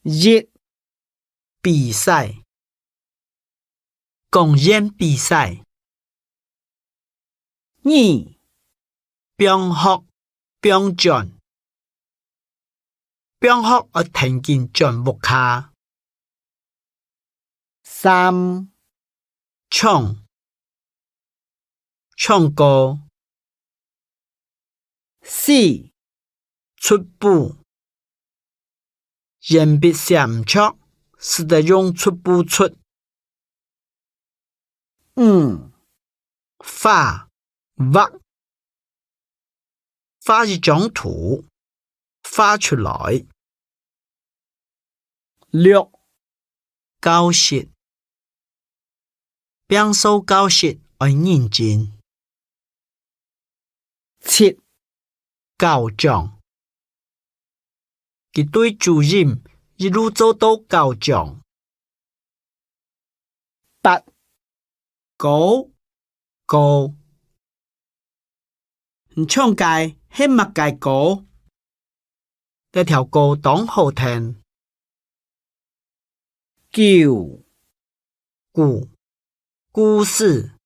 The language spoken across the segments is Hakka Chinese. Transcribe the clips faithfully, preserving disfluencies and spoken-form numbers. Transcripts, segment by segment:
一、比賽，講演比賽。二、放學，放轉，放學愛跈緊轉屋下。三、唱，唱歌。四、出補，鉛筆寫毋著，使得用出補出。五、畫，畫，畫一張圖，畫出來。六、教室，摒掃教室愛認真。七、校長，佢對主任一路做到校長。八、歌，歌，你唱个係麼个歌？這條歌當好聽。九、故，故事，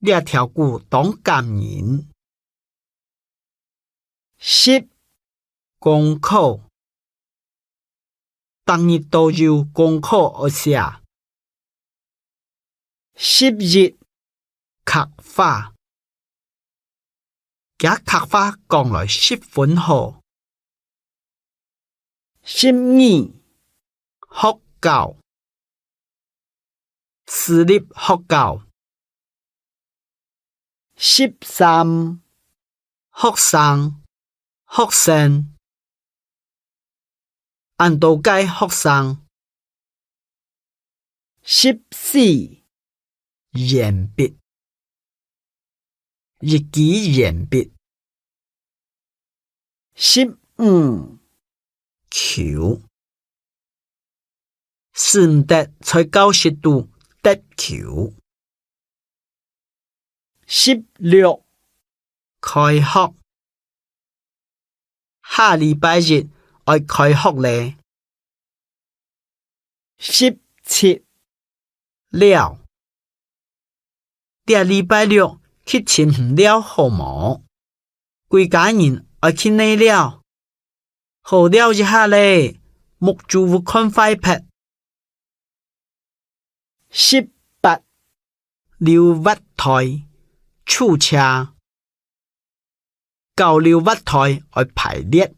這條故當感人。十、功課，逐日都有功課愛寫。十一、客話，厥客話講來十分好。十二、學校，私立學校。十三、學生，學生，恁多个學生。十四、鉛筆，一支鉛筆。十五、球，使毋得在教室肚擲球。十六、開學，下禮拜一愛開學咧。十七、尞，這禮拜六去尋你尞好無？歸家人愛去哪尞？好尞一下咧，目珠會看壞忒。十八、溜滑梯，出車。搞溜滑梯愛排列，